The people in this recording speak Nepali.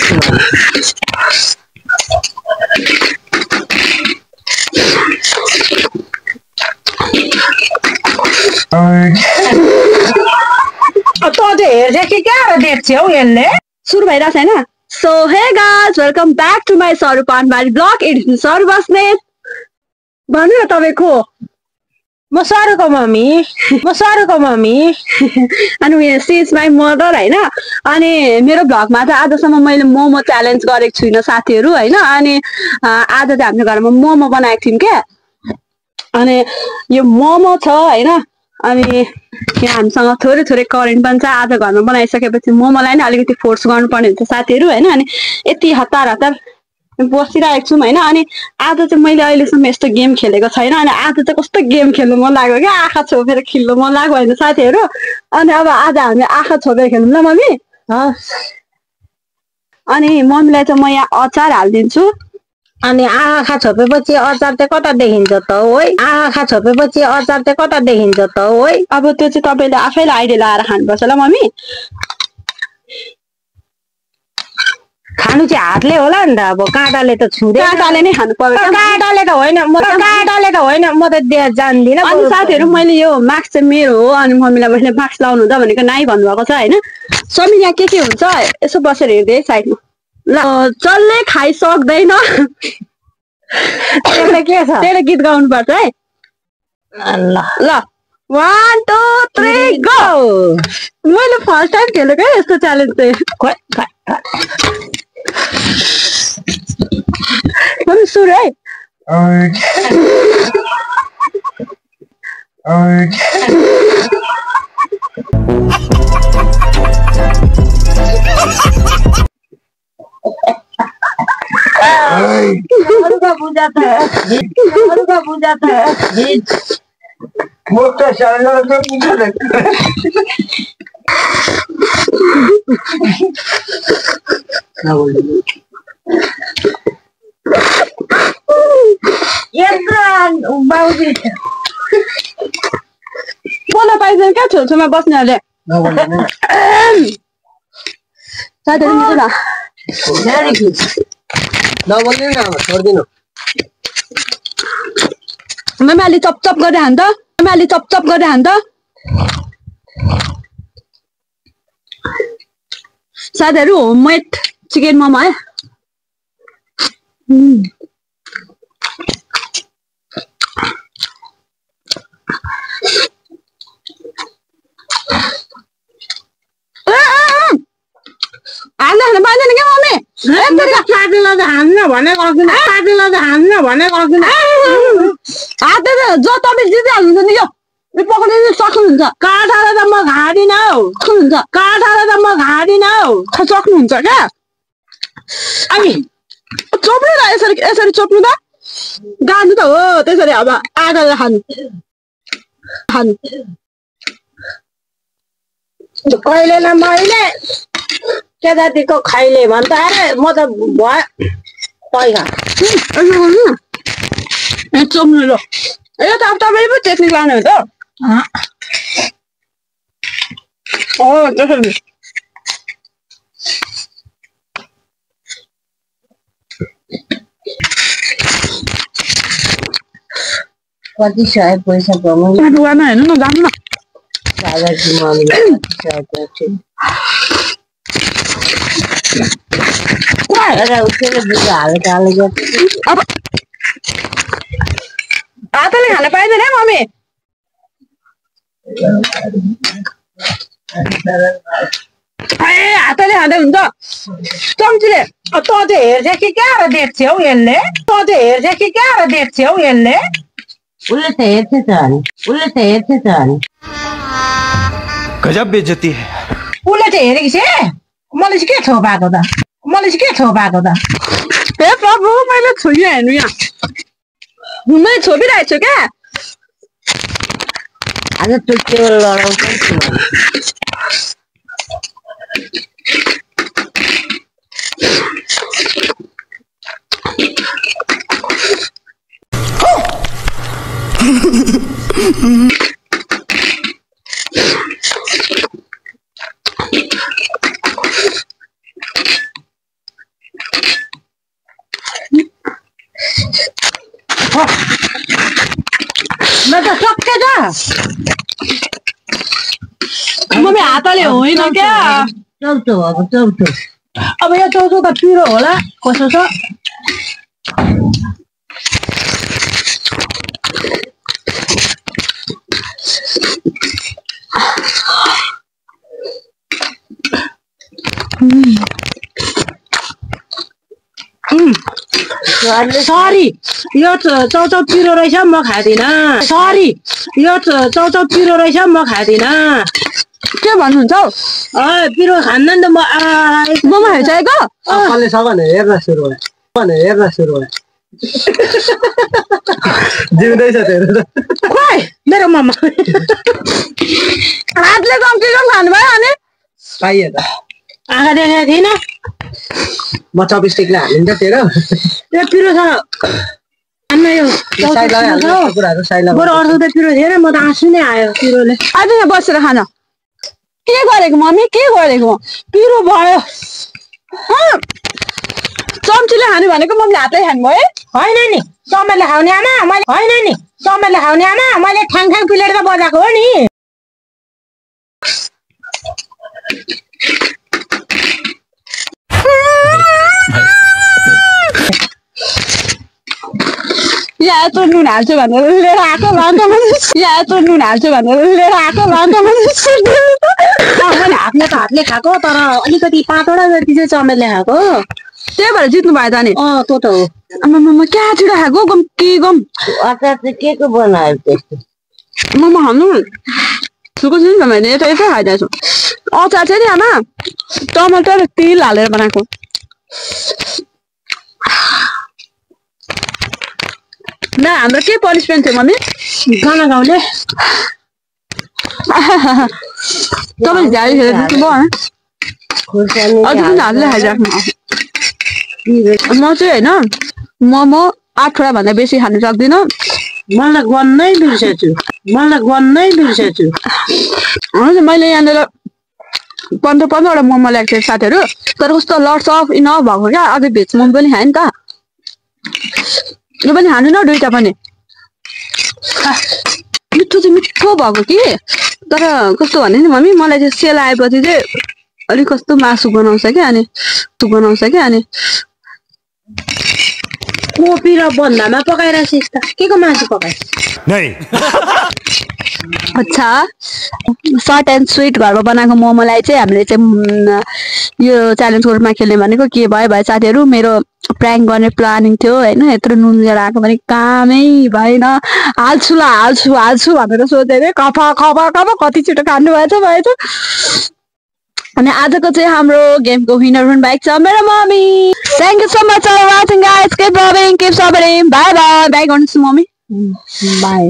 सुरु भइरहेको छैन so hey guys welcome back to my Swarup Panbari blog it is स्वरूप बस्नेत भन्नु न तपाईको म स्वरूपको मम्मी अनि सी इज माई मदर हैन अनि मेरो ब्लगमा चाहिँ आजसम्म मैले मोमो च्यालेन्ज गरेको छुइनँ साथीहरू हैन अनि आज चाहिँ हाम्रो घरमा मोमो बनाएको थियौँ क्या अनि यो मोमो छ हैन अनि यहाँ हामीसँग थोरै थोरै करेन्ट पनि छ आज घरमा बनाइसकेपछि मोमोलाई नै अलिकति फोर्स गर्नुपर्ने हुन्छ साथीहरू हैन अनि यति हतार हतार बसिरहेको छौँ हैन अनि आज चाहिँ मैले अहिलेसम्म यस्तो गेम खेलेको छैन अनि आज चाहिँ कस्तो गेम खेल्नु मन लाग्यो क्या आँखा छोपेर खेल्नु मन लाग्यो होइन साथीहरू अनि अब आज हामी आँखा छोपेर खेलौँ ल मम्मी अनि मम्मीलाई चाहिँ म यहाँ अचार हालिदिन्छु अनि आँखा छोपेपछि अचार चाहिँ कता देखिन्छ त ओइ आँखा छोपेपछि अचार चाहिँ कता देखिन्छ त ओइ अब त्यो चाहिँ तपाईँले आफैले आइडिया लगाएर खानुपर्छ ल मम्मी खानु चाहिँ हातले होला नि त अब काँटाले त छुँदैन काँटाले नै खानु पर्छ काँटाले त होइन म त जान्दिनँ अनि साथीहरू मैले यो मास्क चाहिँ मेरो हो अनि मम्मीलाई मैले मास्क लाउनु हुन्छ भनेको नाइ भन्नुभएको छ होइन समीर यहाँ के हुन्छ यसो बसेर हेर्दै साइडमा ल चल्लै खाइसक्दैन त्यसले के छ त्यसले गीत गाउनु पर्छ है ल ल 1 2 3 गो मैले फर्स्ट टाइम खेलेको है यस्तो च्यालेन्ज चाहिँ मम्मी सुरु है बोल्न पाइँदैन क्या छेउछेउमा बस्नेहरूले साथीहरू मम्मी अलि चपचप गरेर हान त साथीहरू होममेड चिकन मोमो है हाल्न पाइँदैन क्या मम्मी हात जो तपाईँ जितिहाल्नुहुन्छ नि यो पक्रिनु सक्नुहुन्छ काँटाले त म खाँदिनँ हौ सक्नुहुन्छ क्या अनि चोप्नु त यसरी चोप्नु त गाड्नु त हो त्यसरी अब आगोले खानु कहिले न मैले के जातिको खाइले भन्छ अरे म त भयो चोप्नु ल यो त अब तपाईँ पो टेक्निक लानु हो त त्यसरी कति सय पैसा कमाउनु दुकानमा हेर्नु न जानु न अब हातले खान पाइँदैन है मम्मी हातले खाँदै हुन्छ चम्चीले त चाहिँ हेर्छ कि क्या देख्छ हौ यसले उसले त हेर्छ त गजब बेइज्जती है उसले चाहिँ हेरेको छ मैले चाहिँ के छोपाएको त हे प्रभु मैले छोइए हेर्नु यहाँ मैले छोपिरहेको छु क्या आज त्यो लडाउँछ म त सक्के त मम्मी हातले होइन क्या चौथो अब चौथो अब यो चौथो त पिरो होला कसो छ सरी यो चौचौ पिरो रहेछ म खाँदिनँ सरी यो चौचौ पिरो रहेछ म खाँदिनँ के भन्नुहुन्छ हौ पिरो खान्न नि त म मोमो खाइसकेको कसले छ भने हेर्न सुरु भयो जिउँदैछ तेरो त खोइ मेरो मम्मा हातले कम के कम खानुभयो अनि पाइयो त आँखा देखेको थिइनँ म चपस्टिकले हालिन्छ तेरो यो पिरो छ आमा यो साइड लगाइहाल्नु कुराहरू साइड लगा बरु अर्को त पिरो थिएन म त आँसु नै आयो पिरोले आज यहाँ बसेर खान के गरेको मम्मी के गरेको पिरो भयो चम्चीले खानु भनेको मम्मीले हातले खानुभयो होइन नि समयले खाउने आमा मैले होइन नि समयले खाउने आमा मैले ठाङ ठाङ प्लेट त बजाएको हो नि या यत्रो नुन हाल्छु भनेर लिएर आएको या यत्रो नुन हाल्छु भनेर लिएर आएको मैले हातले खाएको तर अलिकति 5वटा जति चाहिँ चमेलले खाएको त्यही भएर जित्नु भयो त नि त्यो त हो आमा क्या छिटो खाएको गम के गम अचार चाहिँ के को बनायो त्यस्तो मम्मा खानु सुको छु नि त मैले यता खाइदिएको छु अचार चाहिँ नि आमा टमाटर तिल हालेर बनाएको न हाम्रो के पनिसमेन्ट थियो मम्मी गाना गाउने तपाईँ झ्याली खेलेर जस्तो भयो अझ पनि हातले खाइराख्नु म चाहिँ होइन मोमो 8वटा भन्दा बेसी खानु सक्दिनँ मलाई गर्नै बिर्सेछु हुन्छ मैले यहाँनिर 15-15वटा मोमो ल्याएको थिएँ साथीहरू तर कस्तो लट्स अफ इनफ भएको क्या अझै भेज मोमो पनि खाएँ नि त यो पनि खानु न 2टा पनि मिठो चाहिँ मिठो भएको कि तर कस्तो भने नि मम्मी मलाई चाहिँ सेल आएपछि चाहिँ अलिक कस्तो मासु बनाउँछ क्या अनि कोपी र बन्दामा पकाएर सिक्छ के को मासु पकाए अच्छा सर्ट एन्ड स्विट घरमा बनाएको मोमोलाई चाहिँ हामीले चाहिँ यो च्यालेन्जको रूपमा खेल्ने भनेको के भयो साथीहरू मेरो प्र्याङ्क गर्ने प्लानिङ थियो होइन यत्रो नुन लिएर आएको भने कामै भएन हाल्छु भनेर सोधेर खपा कति छिटो खानु भएछ अनि आजको चाहिँ हाम्रो गेमको विनर हुनु भएको छ मेरो mummy thank you so much for watching guys keep loving keep supporting bye गर्नुहोस् मम्मी बाइ